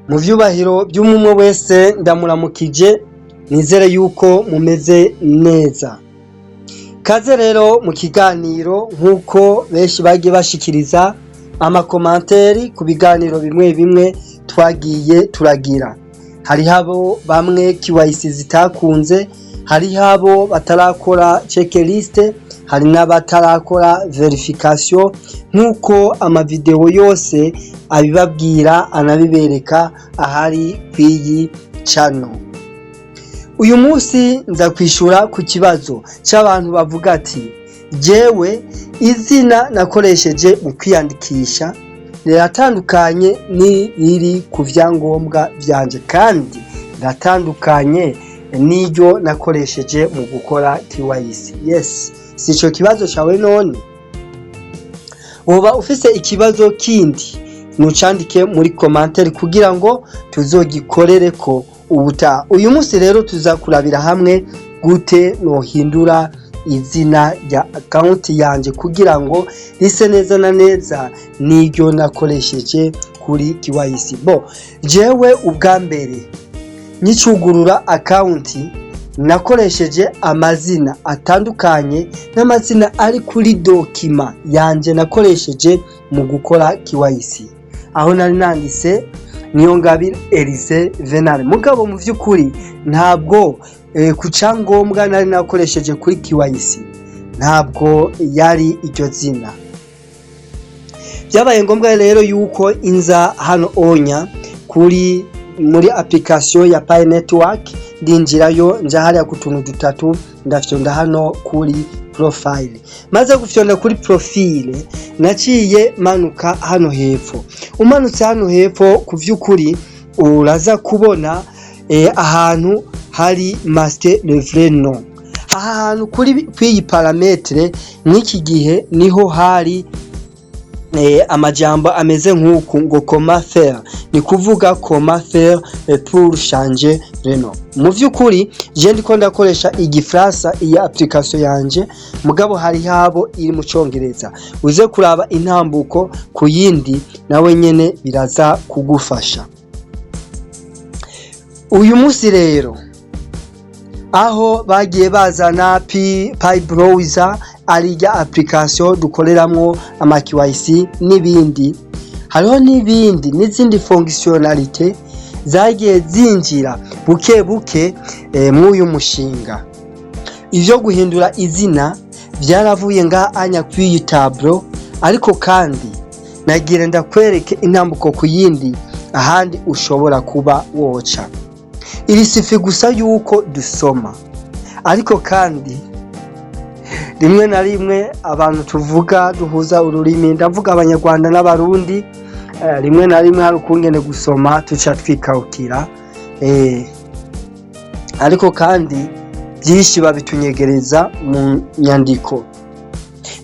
Mu vyubahiro vy'umwe wese ndamuramukije, nizere yuko mumeze neza. Kaze rero mu kiganiro, nk'uko benshi bagiye bashikiriza ama commentaires ku biganiro bimwe bimwe twagiye turagira. Hariho abo bamwe KYC zitakunze, hariho abo batarakora checklist, hari n'abatarakora vérification, nk'uko ama vidéo yose abibabwira, anabibereka ahari kw'iyi channel. Uyu munsi nza kwishura ku kibazo c'abantu bavuga ati: "Jewe izina nakoresheje mu kwiyandikisha riratandukanye n'iriri ku vyangombwa vyanje, kandi riratandukanye n'iryo nakoresheje mu gukora KYC." Yes, sico kibazo cawe none? Woba ufise ikibazo kindi, nucandike muri commentaire kugira ngo tuzogikorereko ubutaha. Uyu munsi rero tuza kurabira hamwe gute nohindura izina rya account yanje kugira ngo rise neza na neza n'iryo nakoresheje kuri KYC. Bo jewe ubwa mbere nyicugurura account nakoresheje amazina atandukanye n'amazina ari kuri document yanje nakoresheje mu gukora KYC, aho nari nanditse Niyongabire Elise Venal. Mugabo mu vy'ukuri ntabwo ku cangombwa nari nakoresheje kuri KYC ntabwo yari iryo zina. Vyabaye ngombwa rero yuko inza hano onya kuri muri application ya Pi Network, ndinjirayo, nja hariya ku tuntu dutatu, ndafyonda hano kuri profile. Maze gufyonda kuri profile, naciye manuka hano hepfo. Umanutse hano hepfo, ku vy'ukuri uraza kubona ahantu hari "masquer le vrai nom". Aha hantu kuri kw'iyi paramètre, mw'iki gihe niho hari amajambo ameze nk'uku ngo "comment faire", ni kuvuga "comment faire pour changer le nom". Mu vy'ukuri je ndiko ndakoresha igifaransa iyi application yanje, mugabo hari habo iri mu Congereza. Uze kuraba intambuko ku yindi, nawe nyene biraza kugufasha. Uyu munsi rero aho bagiye bazana Pi Browser, ari rya application dukoreramwo ama KYC n'ibindi, hariho n'ibindi n'izindi fonctionnalité zagiye zinjira buke buke mw'uyu mushinga. Ivyo guhindura izina vyaravuye ngaha anya kw'iyi tableau, ariko kandi nagira ndakwereke intambuko ku yindi ahandi ushobora kuba woca. Iri suffit gusa yuko dusoma, ariko kandi rimwe na rimwe abantu tuvuga duhuza ururimi, ndavuga Abanyarwanda n'Abarundi, rimwe na rimwe hari ukungene gusoma tuca twikawukira, ariko kandi byinshi babitunyegereza mu nyandiko.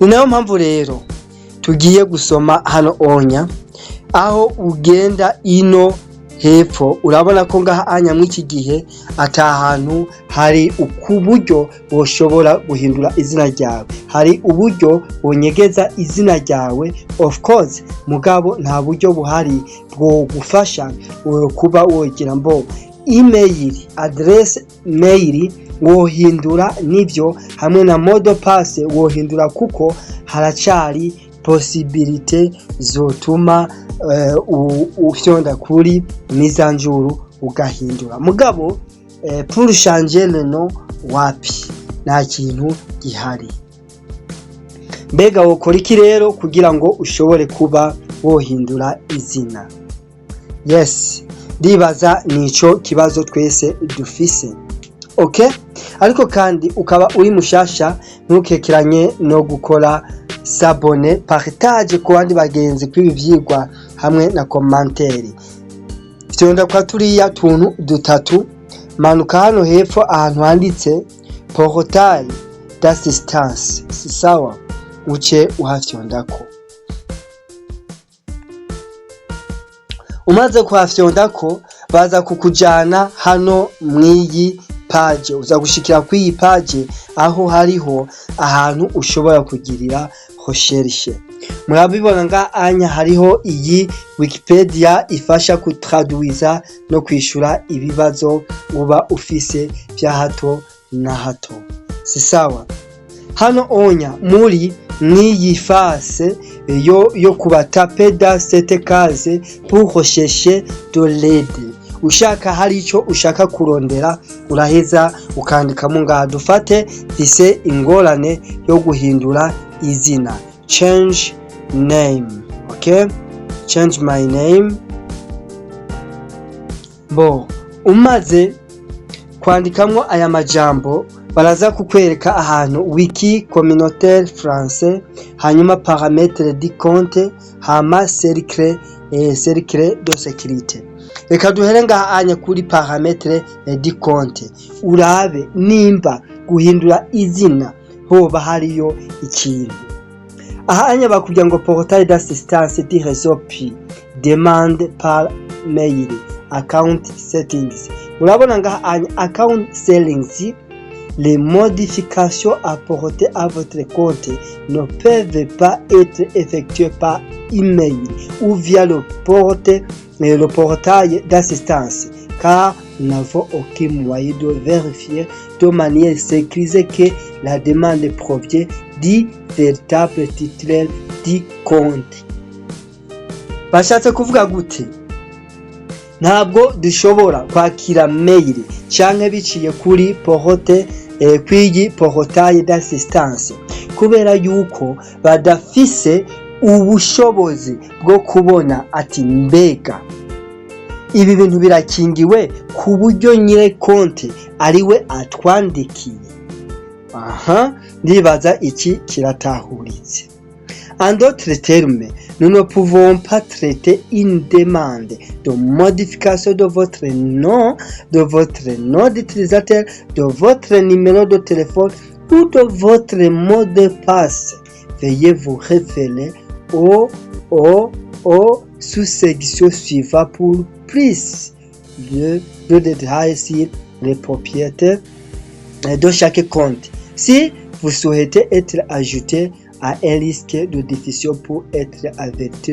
Ni nayo mpamvu rero tugiye gusoma hano onya. Aho ugenda ino hepfo, urabona ko ngaha anya mw'iki gihe ata hantu hari ukuburyo woshobora guhindura izina ryawe. Hari uburyo wonyegeza izina ryawe, of course, mugabo nta buryo buhari bwo gufasha kuba wogira mbo email adresse mail wohindura, nivyo, hamwe na mot de passe wohindura, kuko haracari possibilité zotuma ufyonda kuri mise à jour ugahindura. Mugabo pour changer le nom, wapi, nta kintu gihari. Mbega wokora iki rero kugira ngo ushobore kuba wohindura izina? Yes, ndibaza nico kibazo twese dufise. Okay, ariko kandi ukaba uri mushasha, ntukekeranye no gukora s'abonner, partage ku bandi bagenzi kw'ibi vyigwa, hamwe na commentaire. Fyonda kwa turiya tuntu dutatu, manuka hano hepfo ahantu handitse "portail d'assistance", si sawa? Uce uhafyondako. Umaze kuhafyondako, baza kukujana hano mw'iyi page. Uza gushikira kw'iyi page aho hariho ahantu ushobora kugirira recherche. Murabibona nga anya hariho iyi Wikipedia ifasha kutraduiza no kwishura ibibazo uba ufise vya hato na hato. Si sawa? Hano onya muri n'iyi phase yo kuba taper dans cette case pour rechercher de l'aide. Ushaka hari ico ushaka kurondera, uraheza ukandikamo ngaha. Dufate mfise ingorane yo guhindura izina, change name, okay, change my name. Bo umaze kwandikamwo aya majambo, baraza kukwereka ahantu wiki communautaire français, hanyuma paramètres du compte, hama cercle, cercle de sécurité. Reka duhere ngaha anya kuri paramètres du compte, urabe nimba guhindura izina hoba hariyo ikintu. Aha anya bakubwira ngo portail d'assistance du réseau Pi, demande par mail, account settings. Urabona ngaha anya account settings: les modifications apportées à votre compte ne peuvent pas être effectuées par email ou via le portail d'assistance, car nous n'avons aucun moyen de vérifier de manière sécurisée que la demande provient du véritable titulaire du compte. Bashatse kuvuga gute? Ntabwo dushobora kwakira mail canke biciye kuri porte kw'igi portail d'assistance, kubera yuko badafise ubushobozi bwo kubona ati mbega ibi bintu birakingiwe ku buryo nyire konte ariwe atwandikiye. Aha ndibaza iki kiratahuritse. En d'autres termes, nous ne pouvons pas traiter une demande de modification de votre nom, de votre nom d'utilisateur, de votre numéro de téléphone ou de votre mot de passe. Veuillez vous référer au sous-section suivant pour plus de détails sur les propriétés de chaque compte. Si vous souhaitez être ajouté à un risque de diffusion pour être averti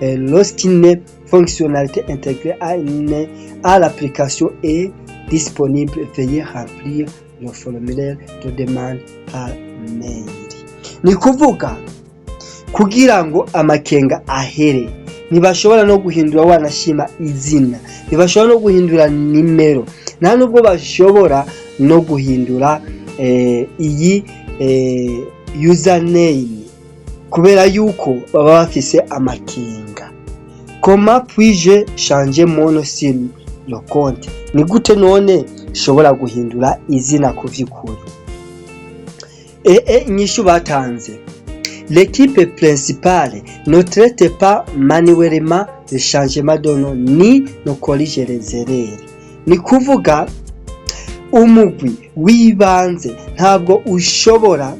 lorsqu'une fonctionnalité intégrée à l'application est disponible, veuillez remplir le formulaire de demande par mail. Ni kuvuga kugira ngo amakenga ahere, ntibashobora no guhindura wanashima izina, ntibashobora no guhindura nimero, nta nubwo bashobora no guhindura iyi username, kubera yuko baba bafise amakenga. Comment puis-je changer mon nom sur le compte? Ni gute none nshobora guhindura izina ku vy'ukuri? Inyishu batanze: l'équipe principale ne traite pas manuellement le changement de nom ni ne corrige les erreurs. Ni kuvuga umugwi w'ibanze ntabwo ushobora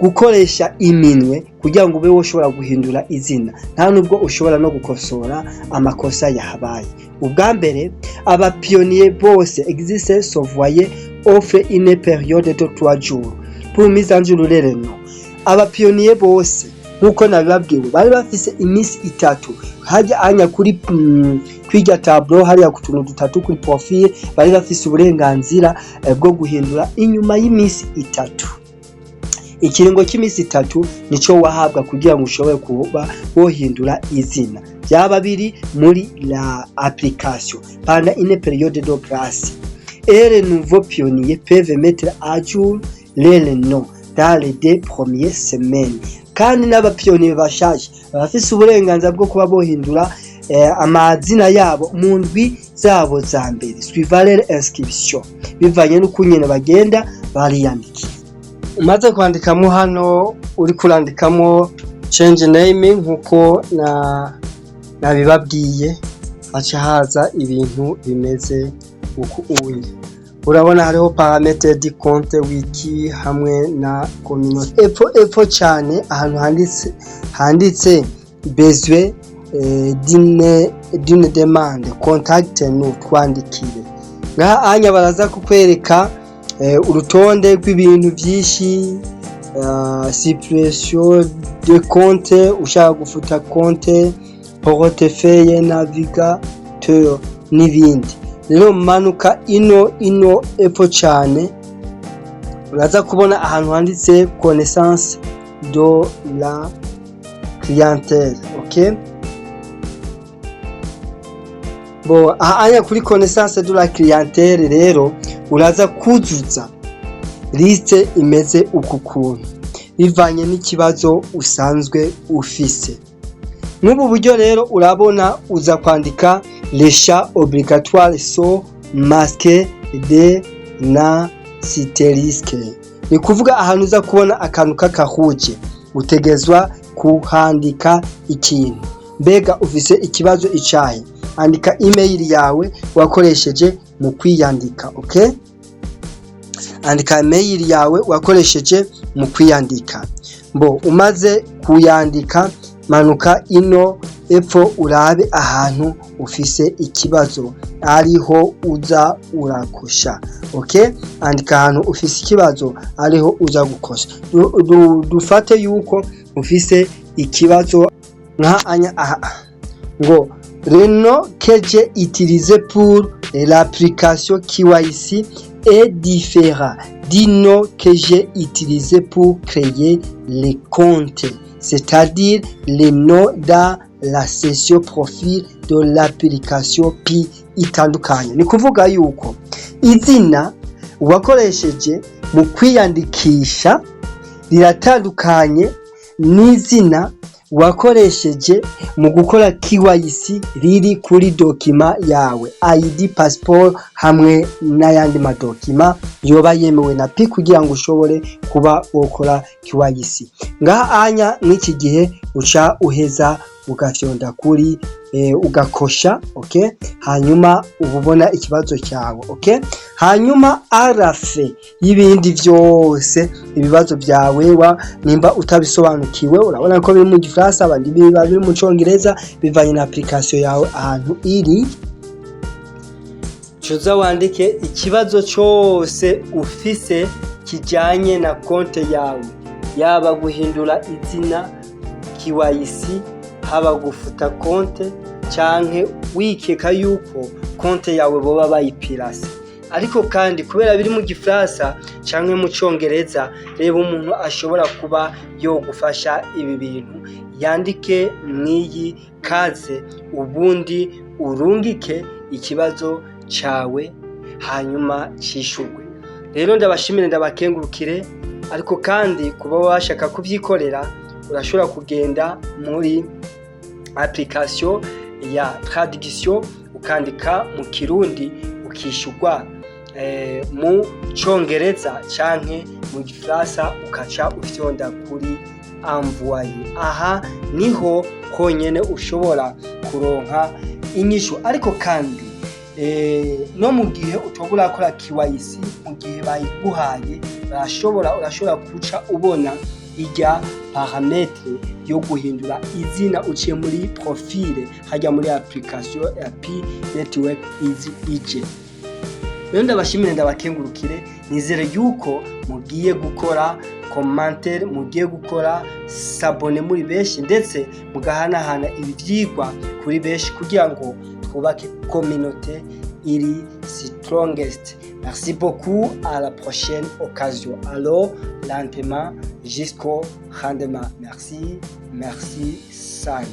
gukoresha iminwe kugira ngo ube woshobora guhindura izina, nta nubwo ushobora no gukosora amakosa yahabaye. Ubwa mbere, aba pionniers bose existe se voyaient offrir une période de 3 jours pour mise en jour leur nom. Aba pionniers bose, nk'uko nabibabwiwe, bari bafise iminsi 3 hajya anya kuri kwirya tableau hariya ku tuntu dutatu kuri profil. Bari bafise uburenganzira bwo guhindura inyuma y'iminsi 3. Ikiringo cy'iminsi 3 nico wahabwa kugira ngo ushobore kuba wohindura izina, byaba biri muri la application pendant une période de grâce, et les nouveaux pionniers peuvent mettre à jour leur nom dans les 2 premières semaines. Kandi n'aba pionniers bashaje bafise uburenganzira bwo kuba bohindura amazina yabo mu ndwi zabo za mbere, suivant leur inscription, bivanye n'ukunyene bagenda bariyandikira. Umaze kwandikamo hano, uri kurandikamo change name nkuko na nabibabwiye, haca haza ibintu bimeze uku unye. Urabona hariho paramètres du compte, wiki hamwe na communauté. Epfo epfo cyane ahantu handitse besoin d'une demande, contacte nous, twandikire. Ngaha anya baraza kukwereka urutonde rw'ibintu byinshi. Suppression de compte, ushaka gufuta compte, portefeuille, navigateur n'ibindi. Rero manuka ino epfo cane, uraza kubona ahantu handitse connaissance de la clientèle, okay? Bo aha kuri connaissance de la clientèle rero uraza kuzuza liste imeze uku kuntu, bivanye n'ikibazo usanzwe ufise. N'ubu buryo rero urabona uza kwandika les champs obligatoires sont masqués d'un astérisque. Ni kuvuga ahantu uza kubona akantu k'akahuje utegezwa kuhandika ikintu. Mbega ufise ikibazo icahe? Andika email yawe wakoresheje mu kwiyandika, okay? Andika email yawe wakoresheje mu kwiyandika. Mbo umaze kuyandika, manuka ino epfo urabe ahantu ufise ikibazo ariho uza urakosha, okay? Andika ahantu ufise ikibazo ariho uza gukosha. Dufate yuko ufise ikibazo nka anya aha ngo le nom que j'ai utilisé pour l'application KYC est différent du nom que j'ai utilisé pour créer les comptes, c'est-à-dire les noms dans la section profil de l'application Pi itandukanye. Ni kuvuga yuko izina wakoresheje mu kwiyandikisha riratandukanye n'izina wakoresheje mu gukora KYC riri kuri document yawe, ID, passport hamwe n'ayandi ma documents yoba yemewe na Pi kugira ngo ushobore kuba wokora KYC. Ngaha anya mw'iki gihe uca uheza ugafyonda kuri ugakosha, okay? Hanyuma uba ubona ikibazo cyawe, okay? Hanyuma arafe y'ibindi vyose, ibibazo vyawe wa nimba utabisobanukiwe, urabona ko biri mu Gifaransa, abandi biba biri mu Congereza, bivanye na application yawe ahantu iri. Cuza wandike ikibazo cose ufise kijanye na konte yawe, yaba guhindura izina, KYC, haba gufuta konte, canke wikeka yuko konte yawe boba bayipirase. Ariko kandi kubera biri mu Gifaransa canke mu Congereza, reba umuntu ashobora kuba yogufasha ibi bintu, yandike mw'iyi case, ubundi urungike ikibazo cawe hanyuma cishurwe. Rero ndabashimire, ndabakengurukire. Ariko kandi kuba washaka kuvyikorera, urashobora kugenda muri application ya traduction, ukandika mu Kirundi, ukishurwa mu Congereza canke mu Gifaransa, ukaca ufyonda kuri envoyer. Aha niho honyene ushobora kuronka inyishu. Ariko kandi no mu gihe utoba urakora KYC, mu gihe bayiguhaye urashobora guca ubona irya paramètre yo guhindura izina uciye muri profil hajya muri application ya Pi Network izi ije. Rero ndabashimire, ndabakengurukire, nizere yuko mugiye gukora commentaire, mugiye gukora s'abonner muri benshi, ndetse mugahanahana ibi vyigwa kuri benshi kugira ngo twubake communauté iri strongest. Merci beaucoup, à la prochaine occasion. Alors lentement jusqu'au rendement. Merci, merci sana.